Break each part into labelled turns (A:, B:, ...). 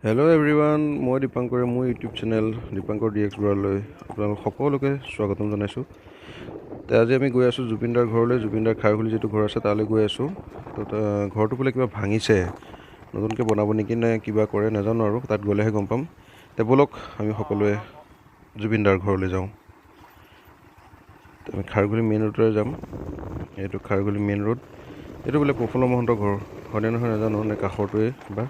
A: Hello' everyone, মই দীপাংকৰে মোৰ YouTube channel Dipankar D X বৰালৈ আপোনালোক সকলোকে স্বাগতম জনাইছোঁ। আজি আমি গৈ আছোঁ জুবিনদাৰ ঘৰলৈ। জুবিনদাৰ খাৰঘুলি যিটো ঘৰ আছে তালৈ গৈ আছোঁ। তো ঘৰটো বোলে কিবা ভাঙিছে, নতুনকৈ বনাব নেকি নে কিবা কৰে নাজানো আৰু, তাত গ'লেহে গম পাম। তে ব'লক আমি সকলোৱে জুবিনদাৰ ঘৰলৈ যাওঁ। আমি খাৰঘুলি মেইন ৰোডেৰে যাম। এইটো খাৰঘুলি মেইন ৰোড। এইটো বোলে প্ৰফুল্ল মহন্তৰ ঘৰ হয়নে নহয় নাজানো, নে কাষৰটোৱে বা।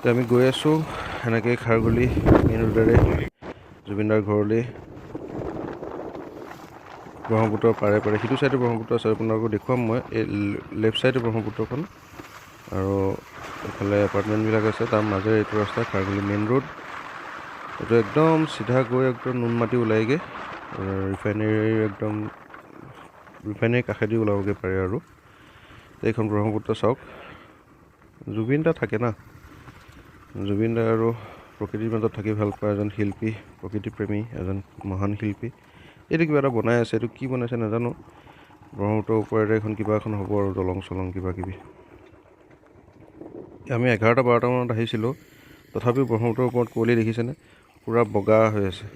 A: তো আমি গৈ আছোঁ সেনেকৈ খাৰঘুলি মেইন ৰোডেৰে জুবিনদাৰ ঘৰলৈ। ব্ৰহ্মপুত্ৰৰ পাৰে পাৰে, সিটো চাইডে ব্ৰহ্মপুত্ৰ আছে, আপোনালোকক দেখুৱাম মই। এই লেফ্ট চাইডে ব্ৰহ্মপুত্ৰখন আৰু এইফালে এপাৰ্টমেণ্টবিলাক আছে, তাৰ মাজেৰে এইটো ৰাস্তা খাৰঘুলি মেইন ৰোড। এইটো একদম চিধা গৈ একদম নুনমাটি ওলাইগৈ, ৰিফাইনেৰীৰ একদম ৰিফাইনেৰীৰ কাষেদি ওলাবগৈ পাৰে আৰু। এইখন ব্ৰহ্মপুত্ৰ চাওক, জুবিন দা থাকে না, জুবিন দা আৰু প্ৰকৃতিৰ মাজত থাকি ভাল পোৱা এজন শিল্পী, প্ৰকৃতিপ্ৰেমী এজন মহান শিল্পী। এইটো কিবা এটা বনাই আছে, এইটো কি বনাইছে নাজানো। ব্ৰহ্মপুত্ৰৰ ওপৰেৰে এখন কিবা এখন হ'ব আৰু, দলং চলং কিবা কিবি। আমি 11টা 12টামানত আহিছিলোঁ, তথাপিও ব্ৰহ্মপুত্ৰৰ ওপৰত কুঁৱলী দেখিছেনে, পূৰা বগা হৈ আছে।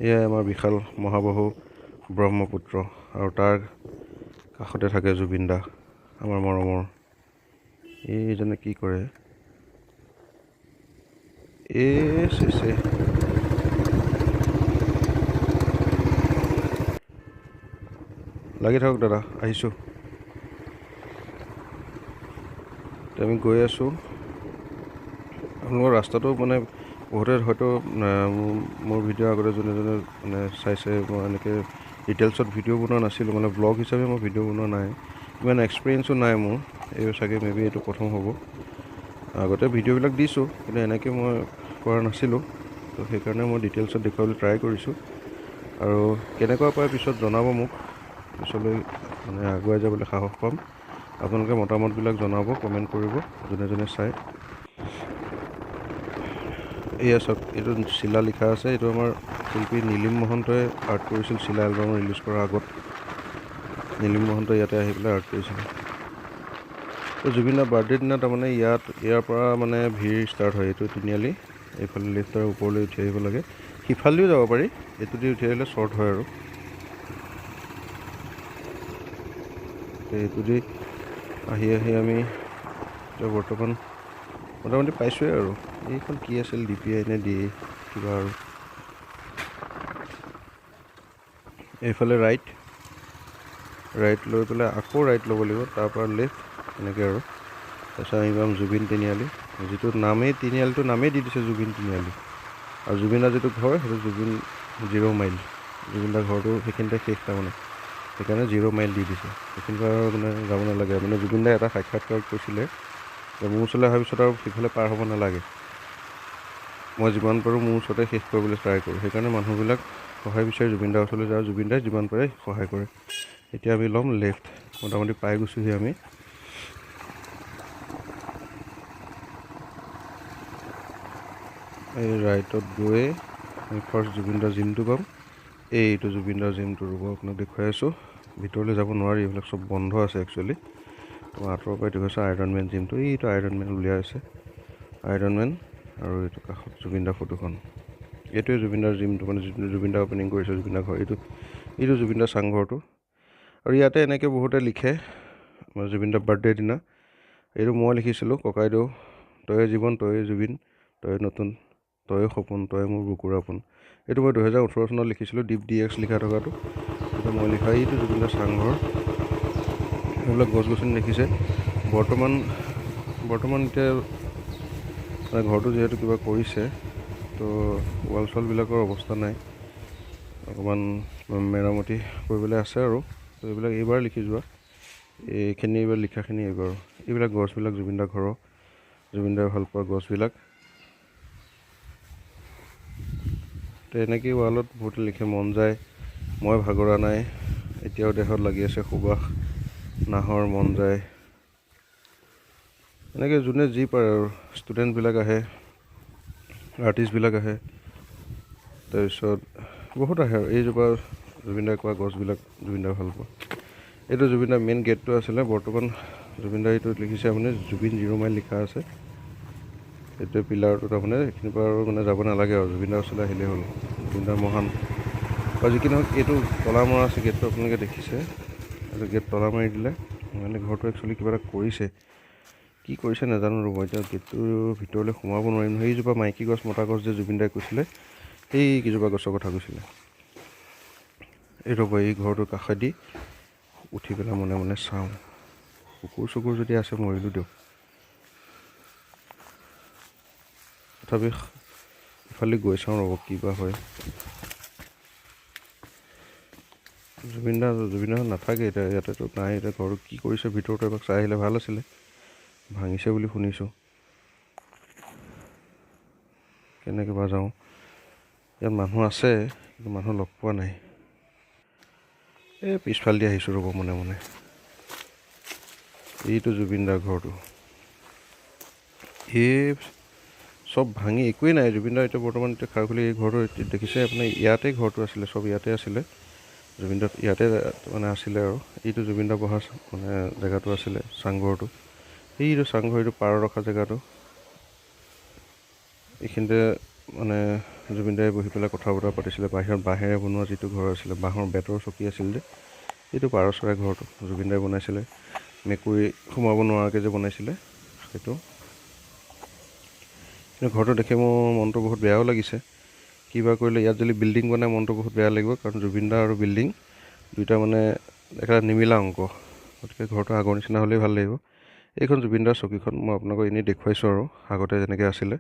A: এয়াই আমাৰ বিশাল মহাবাহু ব্ৰহ্মপুত্ৰ আৰু তাৰ কাষতে থাকে জুবিন দা, আমাৰ মৰমৰ। এইজনে কি কৰে, এই চেচে লাগি থাকক দাদা, আহিছোঁ। আমি গৈ আছোঁ। আপোনালোকৰ ৰাস্তাটো মানে বহুতে হয়তো মোৰ ভিডিঅ' আগতে যোনে যোনে মানে চাইছে, মই এনেকৈ ডিটেইলছত ভিডিঅ' বনোৱা নাছিলোঁ, মানে ব্লগ হিচাপে মই ভিডিঅ' বনোৱা নাই, ইমান এক্সপিৰিয়েঞ্চো নাই মোৰ। এই চাগে মে বি এইটো প্ৰথম হ'ব। আগতে ভিডিঅ'বিলাক দিছোঁ, কিন্তু এনেকৈ মই কৰা নাছিলোঁ, তো সেইকাৰণে মই ডিটেইলছত দেখুৱাবলৈ ট্ৰাই কৰিছোঁ। আৰু কেনেকুৱা পায় পিছত জনাব মোক, পিছলৈ মানে আগুৱাই যাবলৈ সাহস পাম। আপোনালোকে মতামতবিলাক জনাব, কমেণ্ট কৰিব যোনে যোনে চায়। এয়া চাওক, এইটো চিলা লিখা আছে, এইটো আমাৰ শিল্পী নীলিম মহন্তই আৰ্ট কৰিছিল চিলা এলবাম ৰিলিজ কৰাৰ আগত। নীলিম মহন্তই ইয়াতে আহি পেলাই আৰ্ট কৰিছিলে। তো জুবিনদাৰ বাৰ্থডে দিনা তাৰমানে ইয়াৰ পৰা মানে ভিৰ ষ্টাৰ্ট হয়। এইটো তিনিআলি, এইফালে লিফ্টৰ ওপৰলৈ উঠি আহিব লাগে, সিফালেদিও যাব পাৰি, এইটো দি উঠি আহিলে শ্বৰ্ট হয় আৰু। এইটো দি আহি আহি আমি এতিয়া বৰ্তমান মোটামুটি পাইছোঁৱেই আৰু। এইখন কি আছিল, ডি পি আই নে ডি কিবা আৰু। এইফালে ৰাইট, ৰাইট লৈ পেলাই আকৌ ৰাইট ল'ব লাগিব, তাৰপৰা লেফ্ট, এনেকৈ আৰু। তাৰপিছত আমি পাম জুবিন তিনিআলি, যিটো নামেই তিনিআলিটো নামেই দি দিছে জুবিন তিনিআলি। আৰু জুবিনদাৰ যিটো ঘৰ সেইটো জুবিন জিৰ' মাইল, জুবিনদাৰ ঘৰটো সেইখিনিতে শেষ তাৰমানে, সেইকাৰণে জিৰ' মাইল দি দিছে। সেইখিনিৰ পৰা মানে যাব নালাগে। মানে জুবিনদাই এটা সাক্ষাৎকাৰত কৈছিলে যে মোৰ ওচৰলৈ অহাৰ পিছত আৰু সিফালে পাৰ হ'ব নালাগে, মই যিমান পাৰোঁ মোৰ ওচৰতে শেষ কৰিবলৈ ট্ৰাই কৰোঁ। সেইকাৰণে মানুহবিলাক সহায় বিচাৰি জুবিনদাৰ ওচৰলৈ যায়, জুবিনদাই যিমান পাৰে সহায় কৰে। এতিয়া আমি ল'ম লেফ্ট, মোটামুটি পাই গৈছোঁহি আমি। এই ৰাইটত গৈ আমি ফাৰ্ষ্ট জুবিনদাৰ জিমটো পাম। এইটো জুবিনদাৰ জিমটো, ৰ'ব আপোনাক দেখুৱাই আছোঁ। ভিতৰলৈ যাব নোৱাৰি, এইবিলাক চব বন্ধ আছে একচুৱেলি। তো আঁতৰৰ পৰাই দেখুৱাইছোঁ আইৰণ মেন জিমটো, এইটো আইৰণ মেন উলিয়াই আছে, আইৰণ মেন। আৰু এইটো কাষত জুবিনদাৰ ফটোখন, এইটোৱে জুবিনদাৰ জিমটো, মানে যিটো জুবিনদাৰ অ'পেনিং কৰিছে জুবিনদাৰ ঘৰ, এইটো জুবিনদাৰ চাংঘৰটো। আৰু ইয়াতে এনেকৈ বহুতে লিখে আমাৰ জুবিনদাৰ বাৰ্থডে দিনা। এইটো মই লিখিছিলোঁ, ককাইদেউ তয়ে জীৱন তয়ে জুবিন, তয়ে নতুন তয়ে সপোন তয়ে মোৰ বুকুৰ আপোন। এইটো মই 2018 চনত লিখিছিলোঁ, দীপ ডি এক্স লিখা থকাটো এইটো মই লিখা। এইটো জুবিনদাৰ চাংঘৰ, এইবিলাক গছ গছনি দেখিছে। বৰ্তমান এতিয়া মানে ঘৰটো যিহেতু কিবা কৰিছে, তো ৱাল চোৱালবিলাকৰ অৱস্থা নাই, অকণমান মেৰামতি কৰিবলৈ আছে আৰু। তো এইবিলাক এইবাৰ লিখি যোৱা, এইখিনি এইবাৰ লিখাখিনি এইবাৰ। এইবিলাক গছবিলাক জুবিনদাৰ ঘৰৰ, জুবিনদাৰ ভালপোৱা গছবিলাক। তো এনেকেই ৱালত বহুতে লিখে, মন যায় মই ভাগৰা নাই, এতিয়াও দেহত লাগি আছে সুবাস নাহৰ মন যায়। এনেকৈ যোনে যি পাৰে আৰু, ষ্টুডেণ্টবিলাক আহে, আৰ্টিষ্টবিলাক আহে, তাৰপিছত বহুত আহে আৰু। এইজোপা জুবিনদাৰ কোৱা গছবিলাক জুবিনদাৰ ভালপোৱা। এইটো জুবিনদাৰ মেইন গেটটো আছিলে, বৰ্তমান জুবিন দা এইটো লিখিছে আপুনি জুবিন জিৰ' মাইল লিখা আছে। এইটো পিলাৰটো তাৰমানে এইখিনিৰ পৰা আৰু মানে যাব নালাগে আৰু, জুবিন দাৰ ওচৰলৈ আহিলেই হ'ল। জুবিন দা মহান। আৰু যি কি নহওক, এইটো তলা মৰা আছে গেটটো, আপোনালোকে দেখিছে। এইটো গেট তলা মাৰি দিলে, মানে ঘৰটো একচুৱেলি কিবা এটা কৰিছে, কি কৰিছে নাজানো ৰ'ব। এতিয়া গেটটোৰ ভিতৰলৈ সোমাব নোৱাৰিম। সেইজোপা মাইকী গছ মতা গছ যে জুবিন দাই কৈছিলে, সেই কেইজোপা গছৰ কথা কৈছিলে। এই ৰ'ব, এই ঘৰটোৰ কাষেদি উঠি পেলাই মনে মনে চাওঁ, কুকুৰ চুকুৰ যদি আছে মৰিলোঁ দিয়ক। তথাপি ইফালে গৈ চাওঁ ৰ'ব কিবা হয়। জুবিন দা নাথাকে এতিয়া ইয়াতেতো নাই। এতিয়া ঘৰটো কি কৰিছে ভিতৰতো এবাৰ চাই আহিলে ভাল আছিলে, ভাঙিছে বুলি শুনিছোঁ। কেনেকৈ বা যাওঁ, ইয়াত মানুহ আছে কিন্তু মানুহ লগ পোৱা নাই। এই পিছফাল দি আহিছোঁ ৰ'ব মনে মনে। এইটো জুবিন দাৰ ঘৰটো, এই চব ভাঙি একোৱেই নাই। জুবিন দা এতিয়া বৰ্তমান এতিয়া খাৰঘুলি এই ঘৰটো দেখিছে আপুনি, ইয়াতে ঘৰটো আছিলে, চব ইয়াতে আছিলে। জুবিন দা ইয়াতে মানে আছিলে। আৰু এইটো জুবিন দা বহা মানে জেগাটো আছিলে, চাংঘৰটো। এইটো চাংঘৰ, এইটো পাৰ ৰখা জেগাটো, এইখিনিতে মানে জুবিন দাই বহি পেলাই কথা বতৰা পাতিছিলে। বাহিৰত বাঁহেৰে বনোৱা যিটো ঘৰ আছিলে, বাঁহৰ বেতৰ চকী আছিল যে, এইটো পাৰ চৰাই ঘৰটো জুবিন দাই বনাইছিলে, মেকুৰী সোমাব নোৱাৰাকৈ যে বনাইছিলে সেইটো। কিন্তু ঘৰটো দেখি মোৰ মনটো বহুত বেয়াও লাগিছে। কিবা কৰিলে ইয়াত যদি বিল্ডিং বনাই মনটো বহুত বেয়া লাগিব, কাৰণ জুবিন দা আৰু বিল্ডিং দুয়োটা মানে এটা নিমিলা অংক। গতিকে ঘৰটো আগৰ নিচিনা হ'লেই ভাল লাগিব। এইখন জুবিন দাৰ চকীখন মই আপোনালোকক এনেই দেখুৱাইছোঁ আৰু, আগতে যেনেকৈ আছিলে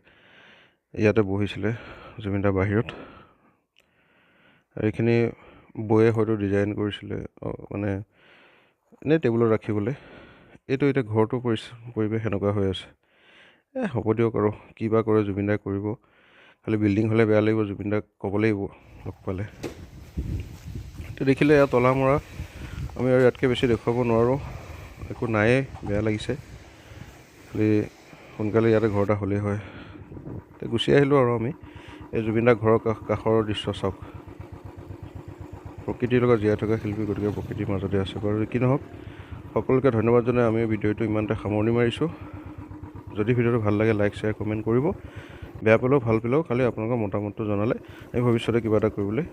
A: ইয়াতে বহিছিলে জুবিন দা বাহিৰত। আৰু এইখিনি বৌয়ে হয়তো ডিজাইন কৰিছিলে, মানে এনেই টেবুলত ৰাখিবলৈ। এইটো এতিয়া ঘৰটো পৰিৱেশ সেনেকুৱা হৈ আছে। হ'ব দিয়ক আৰু, কিবা কৰে জুবিন দাই কৰিব। খালি বিল্ডিং হ'লে বেয়া লাগিব, জুবিন দাক ক'ব লাগিব লগ পালে। তো দেখিলে ইয়াত তলা মৰা, আমি আৰু ইয়াতকৈ বেছি দেখুৱাব নোৱাৰোঁ, একো নায়েই, বেয়া লাগিছে। খালি সোনকালে ইয়াতে ঘৰ এটা হ'লেই হয়। গুচি আহিলোঁ আৰু আমি। এই জুবিন দাৰ ঘৰৰ কাষৰ দৃশ্য চাওক, প্ৰকৃতিৰ লগত জীয়াই থকা শিল্পী, গতিকে প্ৰকৃতিৰ মাজতে আছে। বাৰু কি নহওক, সকলোকে ধন্যবাদ জনাই আমি ভিডিঅ'টো ইমানতে সামৰণি মাৰিছোঁ। যদি ভিডিঅ'টো ভাল লাগে লাইক শ্বেয়াৰ কমেণ্ট কৰিব, বেয়া পালেও ভাল পালেও খালি আপোনালোকৰ মতামতটো জনালে আমি ভৱিষ্যতে কিবা এটা কৰিবলৈ